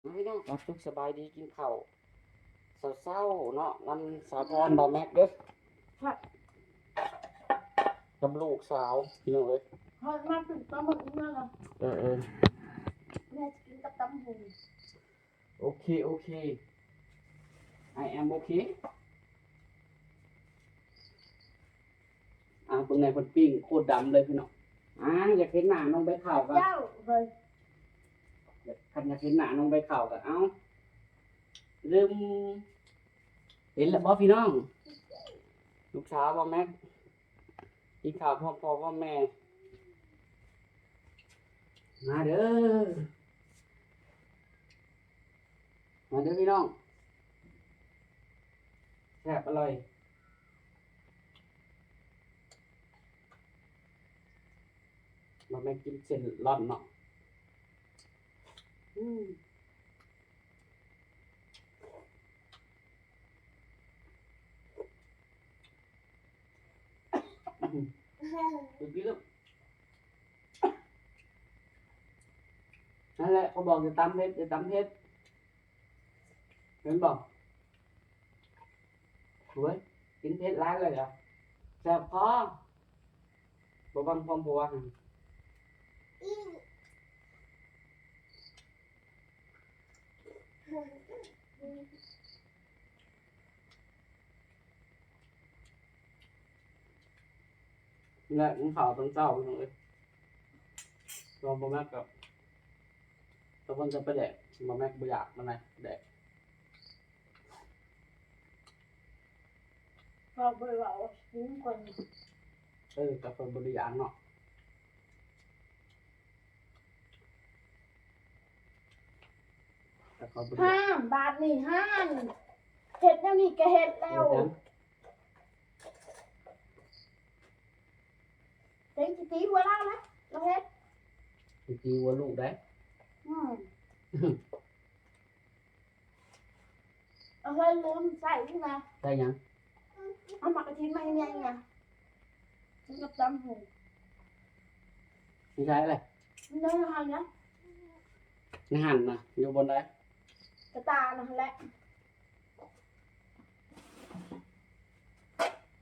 ພີ່ນ້ອງ ມາສຸກສະບາຍດີ ກິນເຂົ້າເຊົ້າໆເນາະ ນຳສາວພອນ ບ່າວແມັກເດີ້ ກັບລູກສາວ ພີ່ນ້ອງເອີຍ. ເຮົາມາກິນປາໝຶກນີ້ລະ ເອີໆ ແມ່ຈະກິນກັບຕຳຫຸ່ງ. ໂອເຄ ໂອເຄ I am okay. ອ່າ ເບິ່ງແດ່ ເພິ່ນປີ້ງໂຄດດຳເລີຍພີ່ນ້ອງ. ອ່າ ຢາກເຫັນໜ້ານ້ອງໃບເຂົ້າກໍ ເຈົ້າເອີຍ ຄັນຢາກເຫັນໜ້ານ້ອງໃບເຂົ້າກໍ ເອົາ ລືມ ເຫັນແລ້ວບໍ່ພີ່ນ້ອງ? ລູກສາວບ່າວແມັກ ກິນເຂົ້າພ້ອມພໍ່ພ້ອມແມ່ ມາເດີ້ ມາເດີ້ພີ່ນ້ອງ ແຊບອະລ່ອຍ. ບໍ່ແມ່ນກິນເສັ້ນລ່ອນເນາະ ອືມ. ນັ້ນແຫຼະ ເຂົາບອກຢ່າຕຳເຜັດ ຢ່າຕຳເຜັດ ເຫັນບໍ່? ໂອ້ຍ ກິນເຜັດຫຼາຍເລີຍ ແສບຄໍ ບໍ່ບັງຄວາມຜົວຫັ້ນ. ແລະ ກິນເຂົ້າຕອນເຊົ້າ ພີ່ນ້ອງເອີຍ ລອງບໍ່ແມັກກັບ ຕະຄົນຈະໄປແດກ ບໍ່ແມັກບໍ່ຢາກປານໃດແດກ. ກໍບໍ່ໄດ້ເວົ້າ ກິນກ່ອນ ເອີ ກໍເພິ່ນບໍ່ໄດ້ຢາກເນາະ ກໍເພິ່ນບໍ່ໄດ້ຢາກ ຫ້າມ ບາດນີ້ຫ້າມ ເຮັດແນວນີ້ກໍເຮັດແລ້ວ ເຕັງຊິຕີຫົວລາວນະ ລາວເຮັດ ຊິຕີຫົວລູກໄດ໋ ອືມ. ເອົາເຮີຍ ລືມໃສ່ນີ້ນະ ໃສ່ຫຍັງ? ເອົາໝາກກະທິນມາໃຫ້ແມ່ນີ້ນະ ກິນກັບຕຳຫຸ່ງ ຊິໃສ່ເລີຍ ໃນຫັ້ນນະ ໃນຫັ້ນນະ ຢູ່ບ່ອນໃດ? ກະຕ່າຫັ້ນແຫຼະ.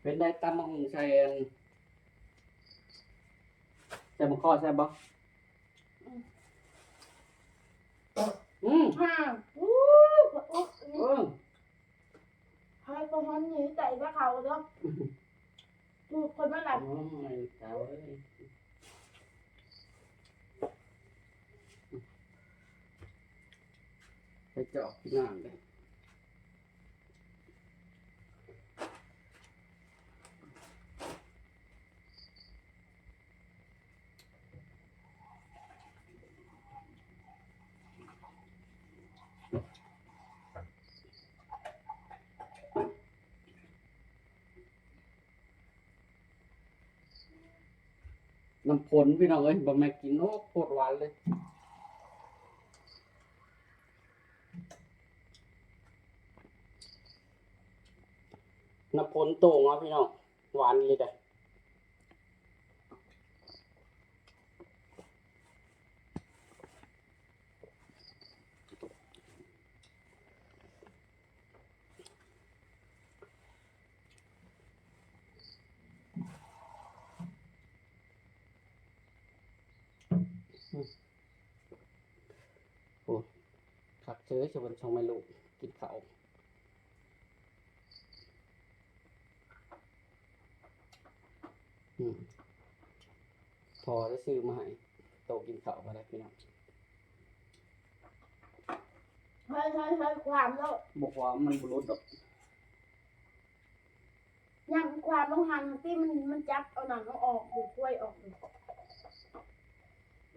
ເປັນໃດ ຕຳບັກຫຸ່ງໃສ່ອັນ ໃສ່ໝາກຄໍ້ແຊບບໍ່? ອືມ ອືມ ອືມ ເອີ ໃຜກໍຫັ້ນນີ້ ໃຈບໍ່ເຂົ້າເດີ້ ຖືກຄົນມາຫຼັບ ໂອ້ຍ ສາວເອີຍ ໄປຈອກກິນນ້ຳເດີ້. ນ້ຳຝົນພີ່ນ້ອງເອີຍ ບໍ່ແມ່ນກິນ ໂອ້ ໂຄດຫວານເລີຍ. ນ້ຳຝົນໂຕ່ງເນາະພີ່ນ້ອງ ຫວານອີ່ຫຼີເດ້. ໂອ້ ຄັກເຊີຍ ຊະເວັນ ສອງແມ່ລູກກິນເຂົ້າ. ອືມ ພໍໄດ້ຊື້ມາໃຫ້ໂຕກິນເຂົ້າກໍໄດ້ພີ່ນ້ອງ. ເຮີ້ຍໆໆ ຄວາມໂລດ ບໍ່ຄວາມ ມັນບໍ່ຫຼຸດດອກ. ຍາມຄວາມລົງຫັ້ນຕິ ມັນ ມັນຈັບເອົາໜັງເອົາອອກຢູ່ ກວຍອອກຢູ່.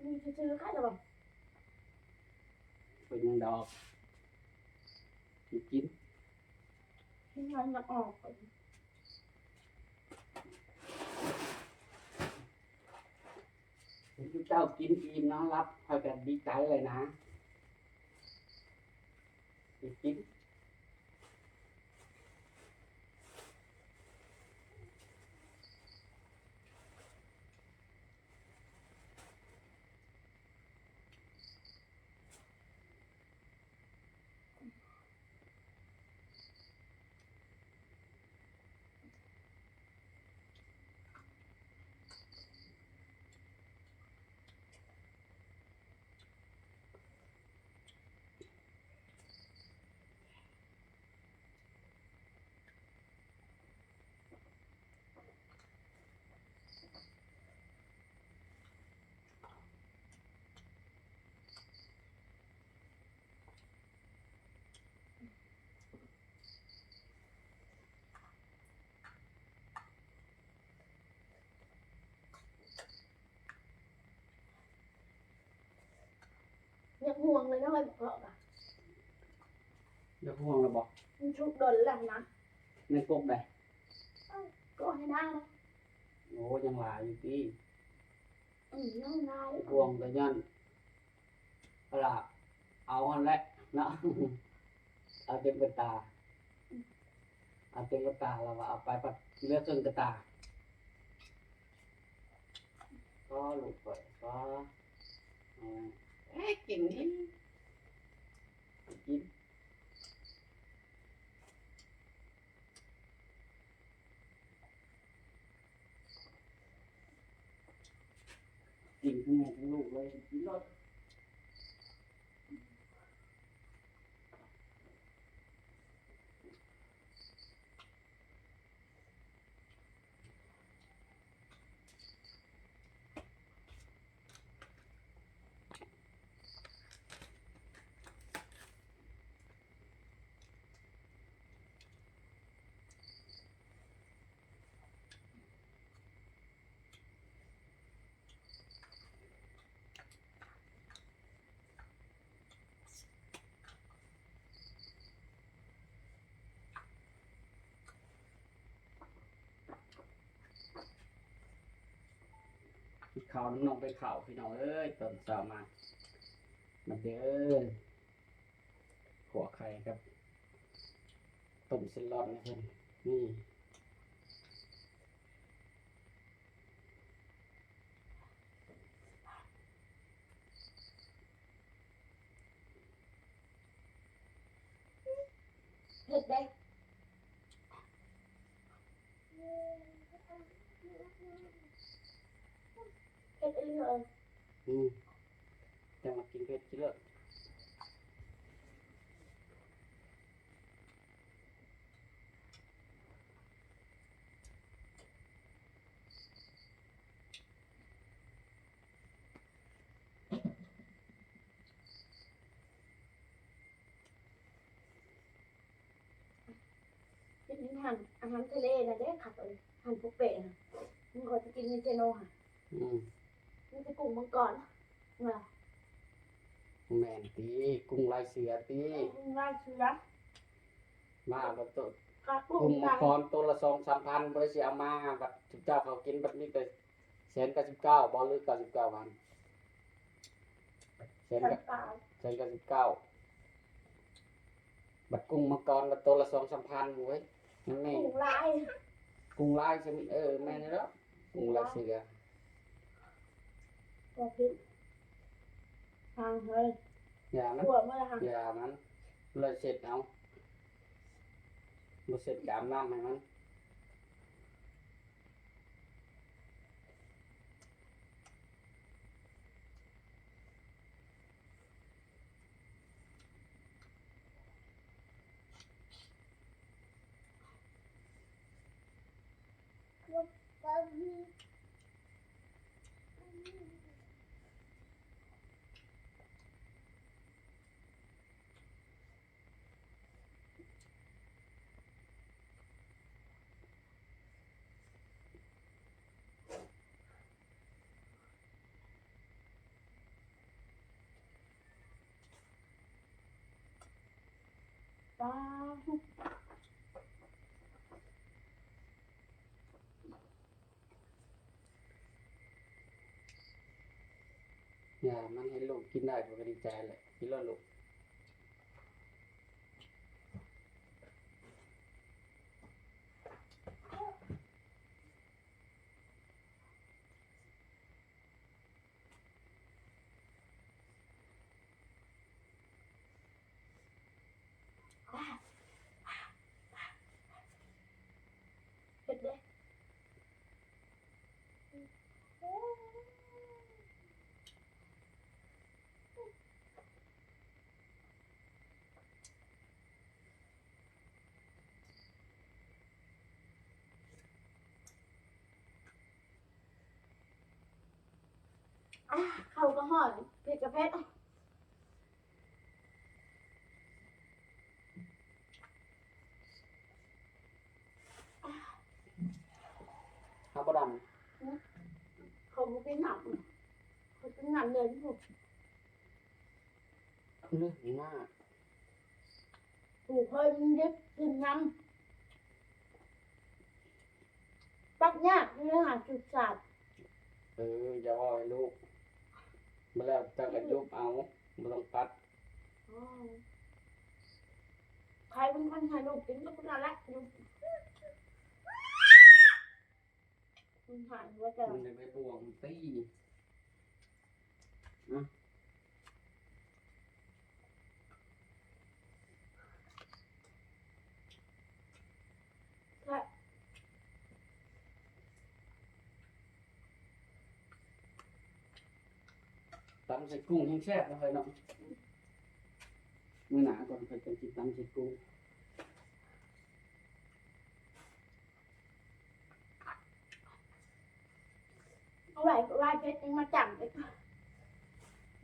ມີຊື່ໆ ໃຄລະບໍ່ ເປັນຫຍັງດອກ ກິນ ກິນ ມັນຢາກອອກ. ເຫັນເຈົ້າກິນອີ່ມນອນຫຼັບ ຂ້ອຍກໍດີໃຈແລ້ວນະ. ໄປກິນ. ເ ຫ່ວງເລີຍເນາະ ເອີຍ ບໍ່ເພາະກະ ຢາກຫ່ວງແລ້ວບໍ່? ມັນສຸກດົນແລ້ວນະ ແມ່ນກົກໃດ? ກໍໃຫ້ນາງ ໂອ້ ຍັງຫຼາຍຢູ່ຕິ? ອືມ ຍັງຫຼາຍ ຫ່ວງກໍຍ້ອນ ເອົາລະ ເອົາຫັ້ນແຫຼະເນາະ ເອົາເຕັມກະຕາ ເອົາເຕັມກະຕາ ລາວວ່າເອົາໄປ ພັດເຫຼືອເຄິ່ງກະຕາ ພໍລູກຂ້ອຍ ພໍ ເອີ ກິນນີ້ ກິນ. ກິນທັງແມ່ທັງລູກເລີຍ ກິນໂລດ. ກິນເຂົ້ານຳນ້ອງໄປເຂົ້າ ພີ່ນ້ອງເອີຍ ຕອນເຊົ້າມາ ມາເດີ. ຂົ້ວໄຂ່ກັບຕົ້ມເສັ້ນລອນໃຫ້ເພິ່ນ ນີ້ ເຜັດເດ້ ເຜັດອີ່ຫຼີເອີຍ. ອືມ ເຈົ້າມັກກິນເຜັດ ກິນໂລດ. ກິນອາຫານ ອາຫານທະເລນະເດ້ຄັກເອີຍ ອາຫານປຸເປະນະ ມັນຂ້ອຍໄປກິນຢູ່ເຊໂນຫັ້ນ. ອືມ ມີແຕ່ກຸ້ງມັງກອນ ເອີ ແມ່ນຕິ ກຸ້ງລາຍເສືອຕິ ກຸ້ງລາຍເສືອ ມາແລ້ວໂຕ ກະກຸ້ງ ກຸ້ງມັງກອນໂຕລະສອງສາມພັນ ບໍ່ໄດ້ຊິເອົາມາ ບັດເຈົ້າເຂົາກິນ ບັດມີແຕ່ ແສນເກົ້າສິບເກົ້າ ບໍ່ ຫຼື ເກົ້າສິບເກົ້າພັນ ແສນ ແສນເກົ້າສິບເກົ້າ ບັດກຸ້ງມັງກອນລະໂຕລະສອງສາມພັນ ໂອ້ຍ ມັນແມ່ນ ກຸ້ງລາຍ ກຸ້ງລາຍຊະນີ້ ເອີ ແມ່ນແລ້ວ ກຸ້ງລາຍເສືອ ບໍ່ຜິດ ຫາງເຮີຍ ຢ່າມັນ ຕົວເມື່ອຫາງ ຢ່າມັນ ລະເຊັດເອົາ ບໍ່ເຊັດກະອາບນ້ຳໃຫ້ມັນ. ຢ່າມັນ ໃຫ້ລູກກິນໄດ້ ຂ້ອຍກໍດີໃຈແຫຼະ ກິນໂລດລູກ. ເຮັດເດ້. ອາ ເຂົ້າກໍຮ້ອນ ເຜັດກໍເຜັດ. ເຮົາບໍ່ດຳ ເຂົາບໍ່ກິນນ້ຳ ເຂົາກິນນ້ຳເດີ. ເລີຍໜ້າ ປູເຄີຍມັນດິບກິນນຳ ຕັດຍາກເລີຍຫາຈຸດສາດ. ເອີ ຢ່າເວົ້າໃຫ້ລູກ ບໍ່ແລ້ວເຈົ້າກໍຍຸບເອົາ ບໍ່ຕ້ອງຕັດ. ໃຜເປັນຄົນໃຫ້ລູກກິນກໍຜູ້ນັ້ນແຫຼະຍຸບ. ມັນຫາຍຫົວໃຈ ມັນຢາກໄດ້ບ່ວງຕີ ອະ ຕຳໃສ່ກຸ້ງແຮງແຊບເນາະ ເອີຍເນາະ. ມື້ໜ້າກ່ອນ ຂ້ອຍຈັ່ງຊິຕຳໃສ່ກຸ້ງ. ເອົາໄວ້ ເອົາໄວ້ເຜັດຍັງມາຈ້ຳອີກ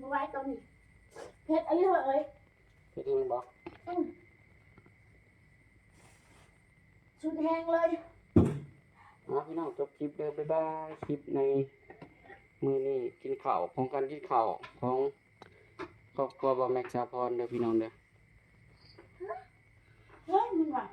ບໍ່ໄວ້ຕອນນີ້ ເຜັດອີ່ຫຼີເອີຍ. ເຜັດແຮງບໍ່? ອືມ ສຸດແຮງເລີຍ. ເອົາ ພີ່ນ້ອງ ຈົບຄລິບເດີ ບາຍບາຍ. ຄລິບໃນມື້ນີ້ ກິນເຂົ້າ ຂອງການກິນເຂົ້າຂອງຄອບຄົວບ່າວແມັກ ສາວພອນເດີ ພີ່ນ້ອງເດີ. ເຮີ້ຍ ມັນວ່າ